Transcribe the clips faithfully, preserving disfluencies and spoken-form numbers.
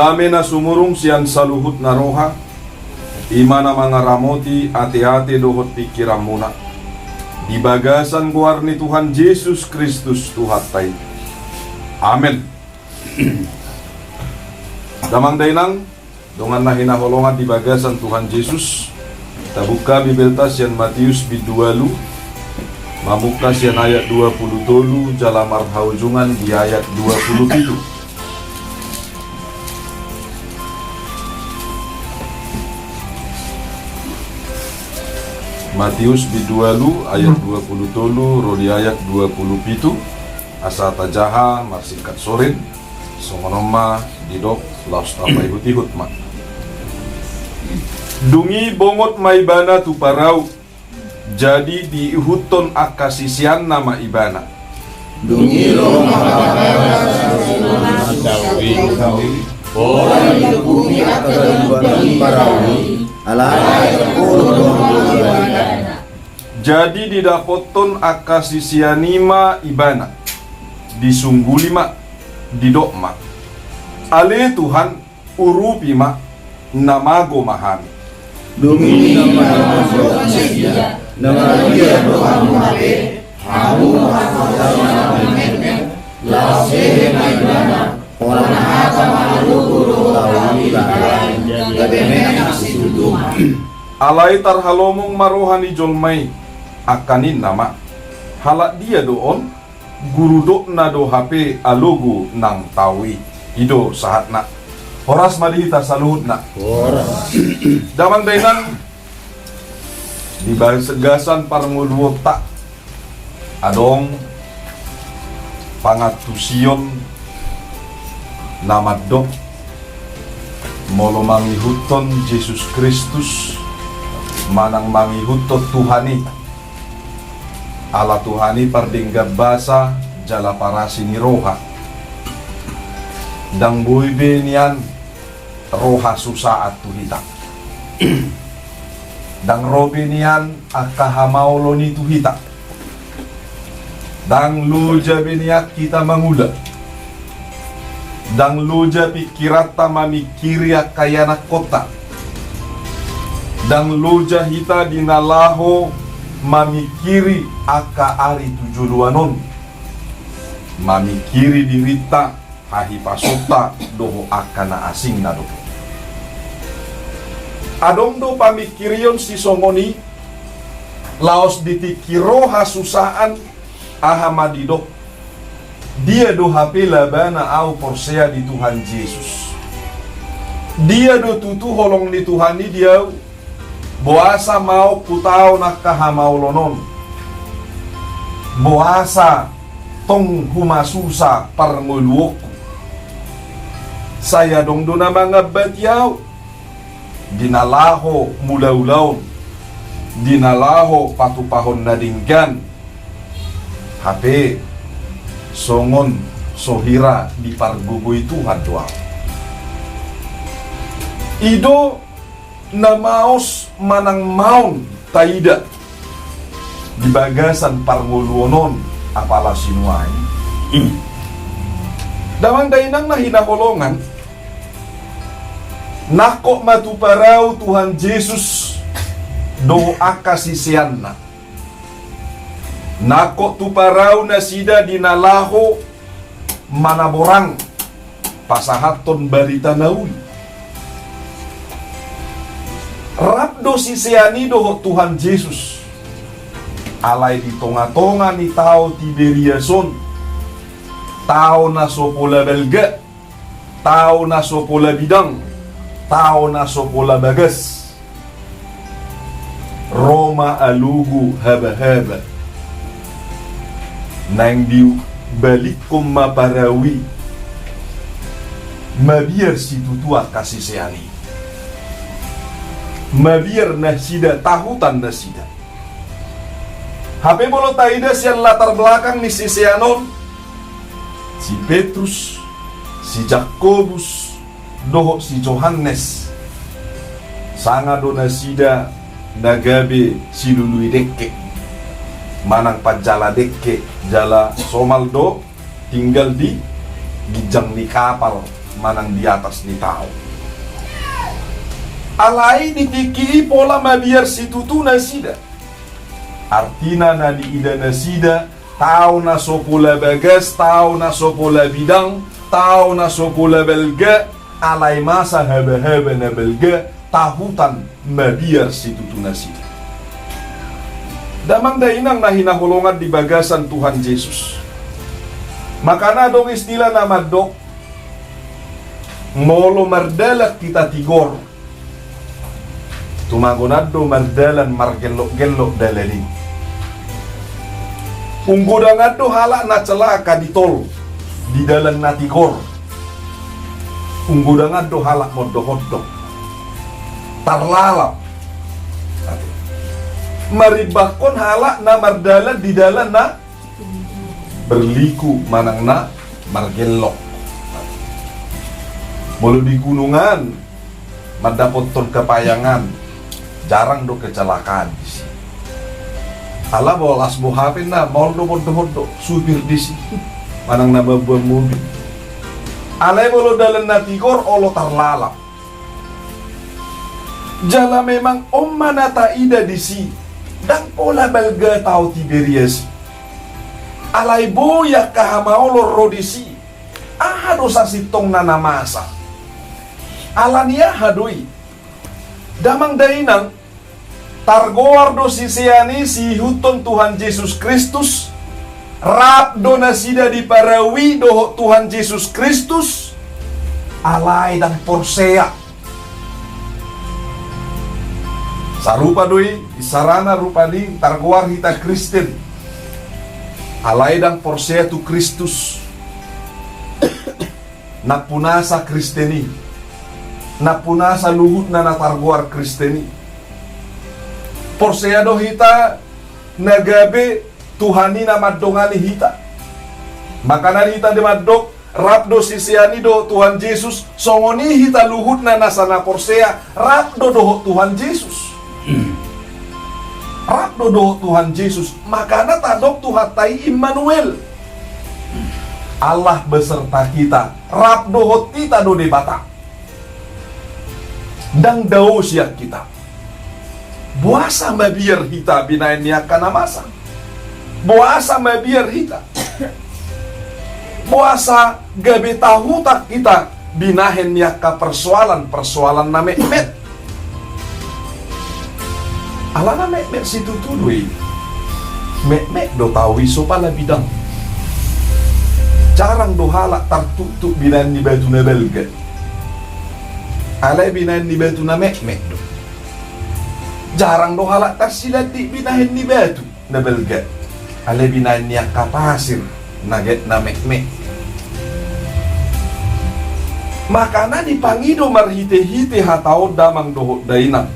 Dame na sumurung sian saluhut na roha, i ma na mangaramoti ateate dohot pingkiranmuna, di bagasan goar ni Tuhan Jesus Kristus Tuhanta i. Amen. Damang dainang, dongan na hinaholongan di bagasan Tuhan Jesus, tabuka Bibelta sian Matius bindu ualu, mamungka sian ayat dua pulu tolu jala marhaujungan di ayat dua pulu pitu. Matius bindu ualu ayat dua pulu tolu ro di ayat dua pulu pitu. Asa tajaha marsingkat sorin. Songon on ma didok, laos tapaihut-ihut ma. Dung i bongot ma ibana tu parau, jadi diihuthon angka siseanna ma ibana. Dung i ro ma Jadi didapothon angka sisean i ma ibana, disungguli ma, didok ma: Ale Tuhan, urupi ma, na mago ma hami. Dung i mangandok nasida: Na mabiar do hamu hape, hamu ma hamu na mangandok, laos hehe ma ibana. Pola hata ma hamu do hamu ibana, gabe menang situtu ma. Alai tarhalomong ma roha ni jolma i, angka ninna ma: Halak dia do on? Guru dokna do hape alogo nang tao i. I do sahatna. Horas ma di hita saluhutna. Horas. Damang dainang, di bagasan parngoluonta adong pangantusion na mandok, molo mangihuthon Jesus Kristus manang mangihuthon Tuhan i, ala Tuhan i pardenggan basa jala parasi ni roha. Ndang boi be nian ro hasusaan tu hita. Ndang ro be nian angka hamaolon i tu hita. Ndang loja be nian hita mangula. Ndang loja pingkiranta mamingkiri angka ianakkonta. Ndang loja hita di na laho mamingkiri angka ari tu joloan on, mamingkiri dirinta, hahipasonta dohot angka na asing na dope. Adong do pamingkirion sisongon i, laos di tingki ro hasusaan, aha ma didok: Dia do hape labana ahu porsea di Tuhan Jesus? Dia do tutu holong ni Tuhan i di ahu? Boasa ma ahu hutaon angka hamaolon on? Boasa tong humasusa parngoluonku? Sai adong do na mangambati ahu di na laho mulaulaon, di na laho patupahon na denggan, hape songon so hira dipargogoi Tuhan do ahu. I do na maos manang maon taida di bagasan parngoluon on, apala sinuaeng. Damang dainang na hinaholongan, nangkok ma tu parau Tuhan Jesus dohot angka siseanna. Nangkok tu parau nasida di na laho manaborang, pasahathon barita na uli. Rap do sisean i dohot Tuhan Jesus. Alai di tongatonga ni tao Tiberias on, tao na so pola balga, tao na so pola bidang, tao na so pola bagas, ro ma alogo habahaba. Naeng dibalikkon ma parau i. Mabiar situtu angka sisean i. Mabiar nasida, tahutan nasida. Hape molo taida sian latar belakang ni sisean on, si Petrus, si Jakobus dohot si Johannes, sanga do nasida na gabe silului dengke manang panjala dengke, jala somal do tinggal di ginjang ni kapal manang di atas ni tao. Alai di tingki i pola mabiar situtu nasida. Artina na diida nasida, tao na so pola bagas, tao na so pola bidang, tao na so pola balga, alai masa habahaba na balga, tahutan mabiar situtu nasida. Damang dainang na hinaholongan di bagasan Tuhan Jesus. Makana adong istilah na mandok, molo mardalan hita tigor, tumagonan do mardalan margellok-gellok dalan i. Unggodangan do halak na celaka di tol, di dalan na tigor. Unggodangan do halak mondok-ondok. Tarlalap. Marimbangkon halak na mardalan di dalan na berliku manang na margellok. Molo di gunungan, mandapothon kepayangan, jarang do kecelakaan disi. Ala bolas bo hape na, maol do mondok-ondok supir disi. Manang na mamboan mobil. Alai molo dalan na tigor, olo tarlalap. Jala memang on ma na taida disi, ndang pola balga tao Tiberias i. Alai boi angka hamaolon ro disi. Aha do sasintongna na masa? Ala ni aha do i? Damang dainang, targoar do sisean i siihuthon Tuhan Jesus Kristus, rap do nasida di parau i dohot Tuhan Jesus Kristus, alai ndang porsea. Sarupa do i, isarana rupani targoar hita Kristen. Alai ndang porsea tu Kristus. Nampunasa Kristen i. Nampunasa luhutna na targoar Kristen i. Porsea do hita na gabe Tuhan i na mandongani hita. Makana hita di mandok, rap do sisean i dohot Tuhan Jesus, songon i hita luhutna nasa na porsea, rap do dohot Tuhan Jesus. Rap do dohot Tuhan Jesus, makana tadok Tuhanta i Immanuel. Allah beserta kita, rap dohot hita do Debata. Ndang dao sian hita. Boasa mabiar hita binahen ni angka na masa? Boasa mabiar hita? Boasa gabe tahutan hita binahen ni angka persoalan-persoalan na metmet? Ala na metmet situtu do i. Metmet do tao i so pala bidang. Jarang do halak tartuktuk binahen ni batu na balga. Alai binahen ni batu na metmet do. Jarang do halak tarsilandik binahen ni batu na balga. Alai binahen ni angka pasir na get na metmet. Makana dipangido marhite-hite hata on damang dohot dainang.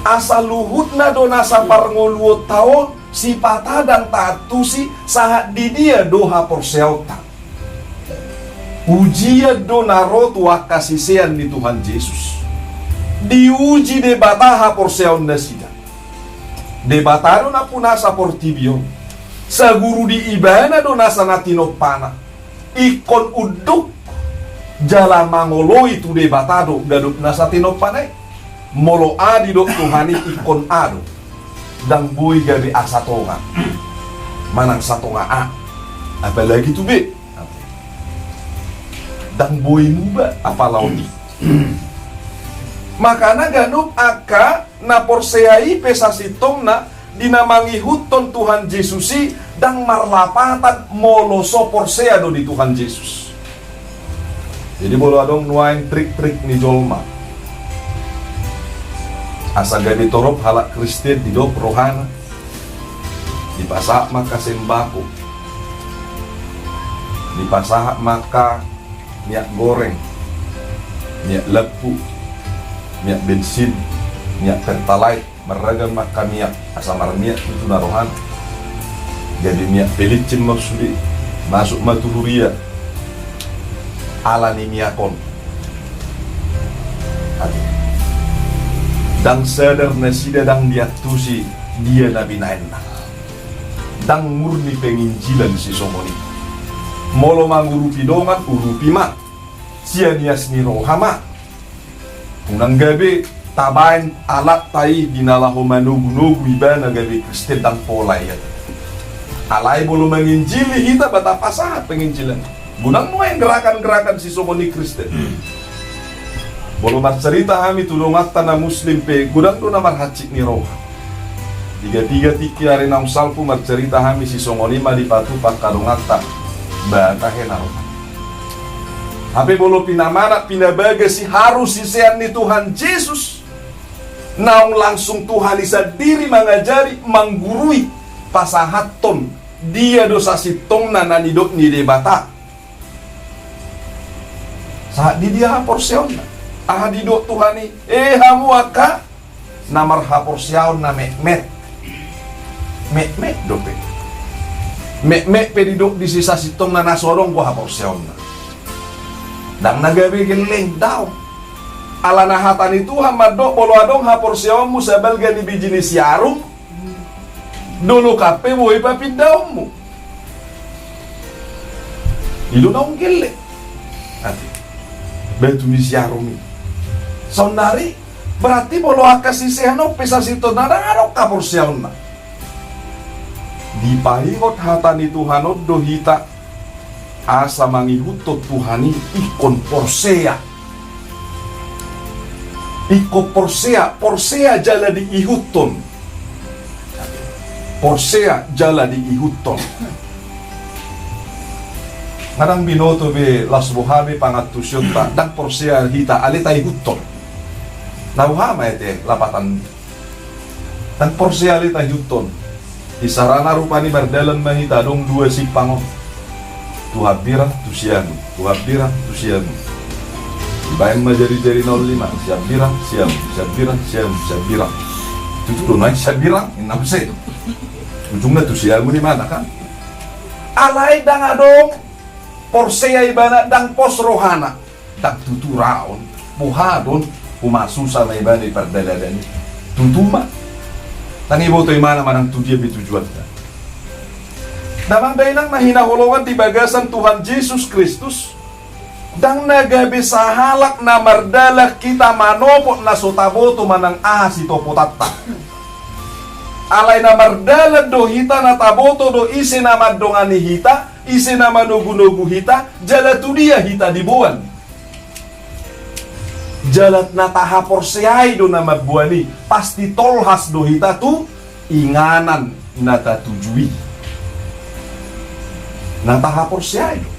Asa luhutna do nasa parngoluonta on sipata ndang taantusi sahat di dia do haporseaonta. Ujian do na ro tu angka sisean ni Tuhan Jesus. Diuji Debata haporseaon nasida. Debata do nampunasa portibi on. Saguru di Ibana do nasa na tinompana. Ingkon unduk jala mangoloi tu Debata do ganup nasa tinompana i. Molo a didok Tuhan i ingkon a do. Ndang boi gabe a satonga manang satonga a. Apalagi tu be. Ndang boi muba apala on i. Makana ganup angka na porsea i pe sasintongna di na mangihuthon Tuhan Jesus i ndang marlapatan molo so porsea do di Tuhan Jesus. Jadi molo adong nuaeng trik-trik ni jolma asa gabe torop halak Kristen, didok rohana, dipasahat ma angka sembako, dipasahat ma angka minyak goreng, minyak lampu, minyak bensin, minyak pertalite, marragam ma angka minyak, asa marminyak tutu na rohana. Gabe minyak pelincin ma sude, masuk ma tu huria. Ala ni minyak on. Ate. Ndang sadar nasida, ndang diantusi dia na binahenna. Ndang murni penginjilan sisongon i. Molo mangurupi dongan, urupi ma. sian ias ni roha ma. Unang gabe tabaen alatta i di na laho manogunogu ibana gabe Kristen, ndang pola i. Alai molo manginjili hita, ba tapasahat penginjilan. Godang nuaeng gerakan-gerakan sisongon i Kristen. Molo marcarita hami tu donganta na Muslim pe, godang do na marhansit ni roha. Piga-piga tingki ari naung salpu marcarita hami, sisongon i ma dipatupa angka donganta. Ba tahe na roha. Hape molo pinamanat, pinabagas i, harus sisean ni Tuhan Jesus, naung langsung Tuhan i sandiri mangajari, manggurui, pasahathon dia do sasintongna na nidok ni Debata. Sahat di dia haporseaonna? Aha didok Tuhan i? E hamu angka na marhaporseaon na metmet. Metmet dope. Metmet pe didok disi sasintongna na so adong do haporseaonna. Ndang na gabe gelleng, daong. Alana hata ni Tuhan mandok, molo adong haporseaonmu sabalga ni biji ni siarum, dolok an pe boi papindaonmu. I do naung gelleng. Ate. Batu ni siarum i. Saonnari, berarti molo angka sisean on pe sasintongna ndang adong haporseaonna. Dipaingot hata ni Tuhan on do hita, asa mangihuthon Tuhan i ingkon porsea. Ingkon porsea, porsea jala diihuthon. Porsea jala diihuthon. Ndang binoto be, las boha be pangantusionta, ndang porsea hita, alai taihuthon. Na boha ma ate lapatan. Ndang porsea alai taihuthon. Isarana rupani mardalan ma hita, adong dua simpang on. Tu hambirang, tu siamun. Tu hambirang, tu siamun. Dibaen ma jari-jarina on lima, sihambirang, siamun, sihambirang, siamun, sihambirang. Tutu do nuaeng sihambirang, inna muse. Ujungna tu siamun ibana kan. Alai ndang adong porsea ibana, ndang pos rohana. Ndang tutu ra on, boha do on, uma susa ma ibana i pardalanan i. Tutu ma. Ndang iboto ibana manang tu dia be tujuanna. Damang dainang na hinaholongan di bagasan Tuhan Jesus Kristus, ndang na gabe sahalak na mardalan hita manopot na so taboto manang aha sitopotanta. Alai na mardalan do hita na taboto do ise na mandongani hita, ise na manogunogu hita, jala tu dia hita diboan. Jala na tahaporseai do na mamboan i, pasti tolhas do hita tu inganan na tatuju i. Na tahaporseai do.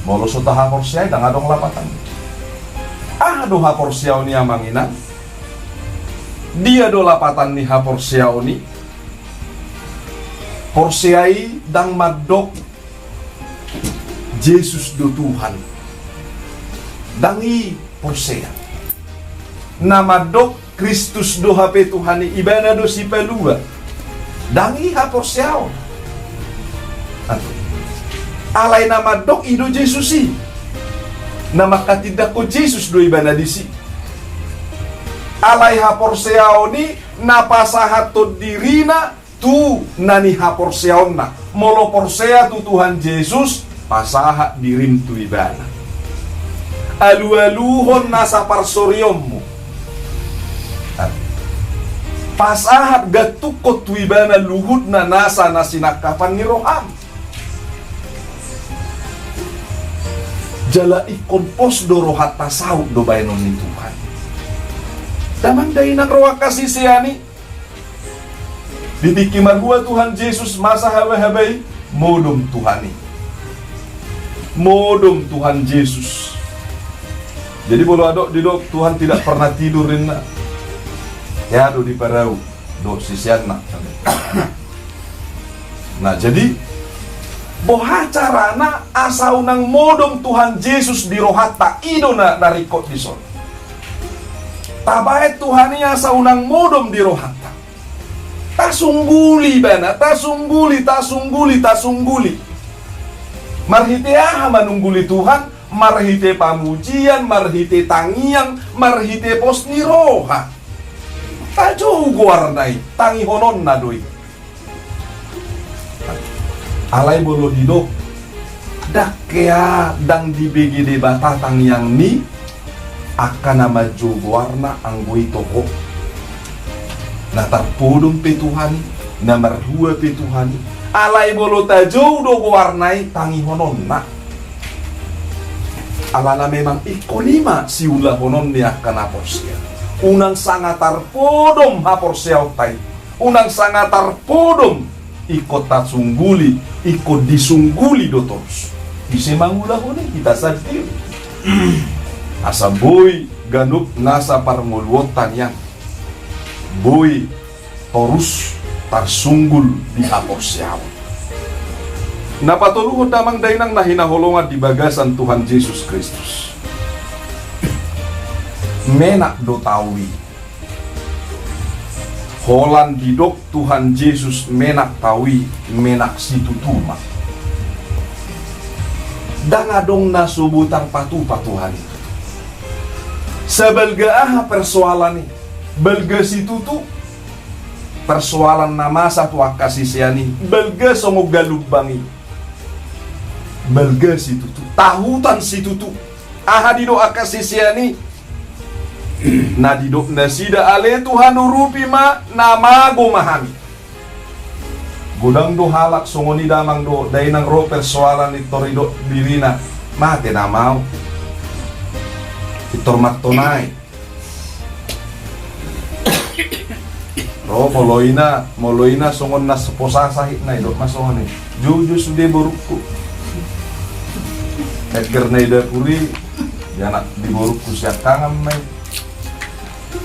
Molo so tahaporseai, ndang adong lapatan. Aha do haporseaon i, amang inang? Dia do lapatan ni haporseaon i? Porsea i ndang mandok Jesus do Tuhan. Ndang i porsea. Na mandok Kristus do hape Tuhan i, ibana do sipalua. Ndang i haporseaon. Ate. Alai na mandok i do Jesus i. Na manghatindanghon Jesus do ibana disi. Alai haporseaon i na pasahathon dirina tu na nihaporseaonna. Molo porsea tu Tuhan Jesus, pasahat dirim tu ibana. Alualuhon nasa parsorionmu. Pasahat, gantunghon tu ibana luhutna nasa na sinangkapan ni roham. Jala ingkon pos do rohanta saut do baenon ni Tuhan. Damang dainang, ro angka sisean i. Di tingki marhua Tuhan Jesus masa habahaba i, modom Tuhan i. Modom Tuhan Jesus. Jadi molo adong didok Tuhan tidak pernah tidur, ninna. Hea do diparau dohot siseanna. Nah, jadi boha carana asa unang modom Tuhan Jesus di rohanta? I do na, na ringkot dison. Tabaen Tuhan i asa unang modom di rohanta. Tasungguli ibana, tasungguli, tasungguli, tasungguli. Marhite aha manungguli Tuhan? Marhite pamujian, marhite tangiang, marhite pos ni roha. Tajou goarna i, tangihononna do i. Alai molo didok Ndang hea, ndang dibege Debata tangiang ni angka na manjou goarna anggo i toho. Na tarpodom pe Tuhan i, na marhua pe Tuhan i. Alai molo tajou do goarna i, tangihononna. Alana memang ingkon i ma siulahonon ni angka na porsea. Unang sanga tarpodom haporseaonta i. Unang sanga tarpodom, ingkon tasungguli, ingkon disungguli do torus. Ise mangulahon i? Hita sandiri. Asa boi ganup nasa parngoluonta nian. Boi torus tarsunggul di haporseaon. Na patoluhon damang dainang na hinaholongan di bagasan Tuhan Jesus Kristus. Menak do tau i. Holan didok Tuhan Jesus menak tau i, menak situtu ma. Ndang adong na so boi tarpatupa Tuhan i. Sabalga aha persoalan i? Balga situtu. Persoalan na masa tu angka sisean i, balga songon galumbang i. Balga situtu, tahutan situtu. Aha didok angka sisean i? Na didok nasida, ale Tuhan, urupi ma, na mago ma hami. Godang do halak songon i damang dohot dainang, ro persoalan i, tor idok dirina, mate nama au. Pintor martonai. Ro molo ina, molo ina songon na so posa sahitna, idok ma songon i. Jou, jou sude borungku. Eger na i dapur i, di anak di borungku siangkangan ma i.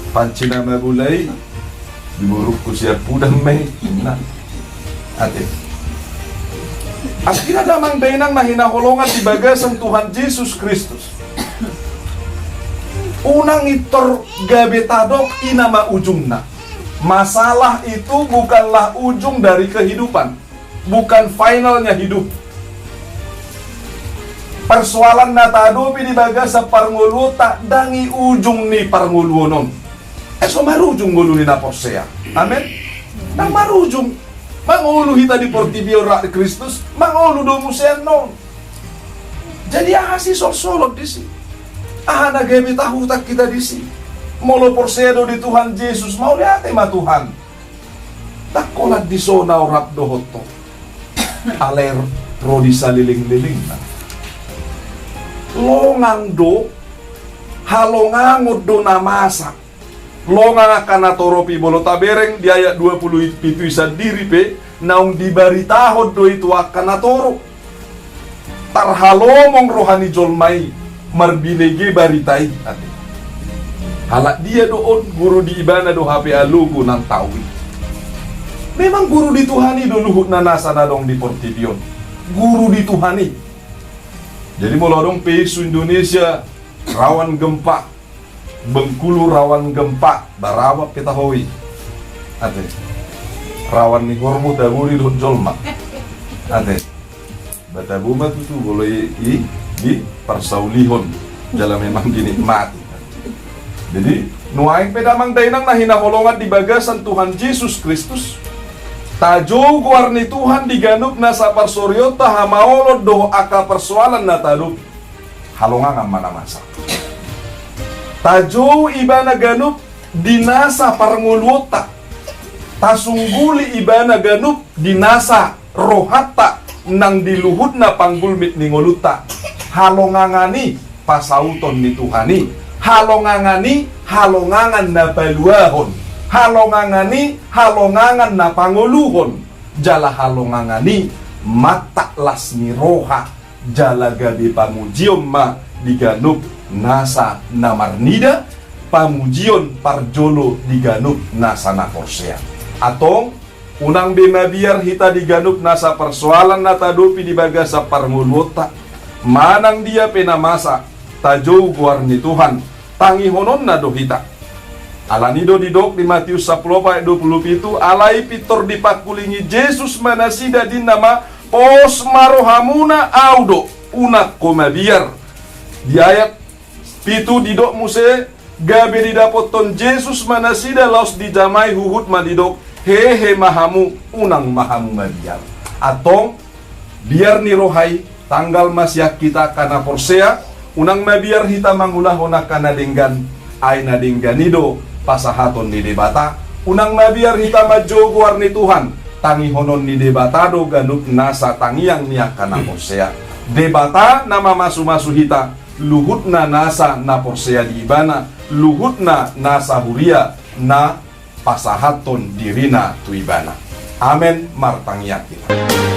Panci na mabola i, di borungku siampudan ma i. Nah. Ate. Akhirna damang dainang na hinaholongan di bagasan Tuhan Jesus Kristus. Unang pintor gabe tadok i nama ujungna. Masalah itu bukanlah ujung dari kehidupan. Bukan finalnya hidup. Persoalan na tahadopi di bagasan parngoluonta ndang i ujung ni parngoluon on. Eh, so marujung ngolu ni na porsea. Amen. Ndang marujung. Mangolu hita di portibi on rap di Kristus, mangolu do muse annon. Jadi aha sisolsolon disi? Aha na gabe tahutan hita disi? Molo porsea do di Tuhan Jesus, mauliate ma Tuhan. Ndang holan dison au rap dohot ho. Alai ro di salelenglelengna. Longang do, halongangon do na masa. Longang angka natorop i, molo tabereng di ayat dua pulu pitu i sandiri pe, naung dibaritahon do i tu angka natorop. Tarhalomong roha ni jolma i, marbinege barita i, ate. Halak dia do on? Guru di ibana do hape alogo nang tau i. Memang guru di Tuhan i do luhut na nasa na adong di portibi on. Guru di Tuhan i. Jadi molo adong pe isu Indonesia, rawan gempa, Bengkulu rawan gempa, ba rawan pe taho i. Ate. Rawan ni horbo tabo do i dohot jolma. Ate. Ba tabo ma tutu molo i, i, diparsaulihon. Jala memang dinikmati. Jadi, nuaeng pe damang dainang na hinaholongan di bagasan Tuhan Jesus Kristus. Tajou goar ni Tuhan di ganup nasa parsorionta, hamaolon dohot angka parsoalan na tahadopi. Halongangan ma na masa. Tajou ibana ganup di nasa parngoluonta. Tasungguli ibana ganup di nasa rohanta nang di luhutna panggulmit ni ngolunta. Halongangan i pasauton ni Tuhan i. Halongangan i halongangan na paluahon. Halongangan i halongangan na pangoluhon. Jala halongangan i mantak las ni roha. Jala gabe pamujion ma di ganup nasa na marnida, pamujion parjolo di ganup nasa na porsea. Antong, unang be mabiar hita di ganup nasa parsoalan na tahadopi di bagasan parngoluonta, manang dia pe na masa, tajou goar ni Tuhan, tangihononna do hita. Alani do didok di Matius sampulu opat ayat dua pulu pitu, alai pintor dipangkulingi Jesus ma nasida, ninna ma, pos ma rohamuna, au do, unang ho mabiar. Di ayat pitu didok muse, gabe didapothon Jesus ma nasida laos dijamai huhut ma didok, hehe ma hamu, unang ma hamu mabiar. Antong, biar ni roha i, Tanggal ma sian hita angka na porsea, unang mabiar hita mangulahon angka na denggan, ai na denggan i do pasahaton ni Debata. Unang mabiar hita manjou goar ni Tuhan, tangihonon ni Debata do ganup nasa tangiang ni angka na porsea. Debata na mamasumasu hita, luhutna nasa na porsea di Ibana, luhutna nasa huria na pasahathon dirina tu Ibana. Amen. Martangiang hita.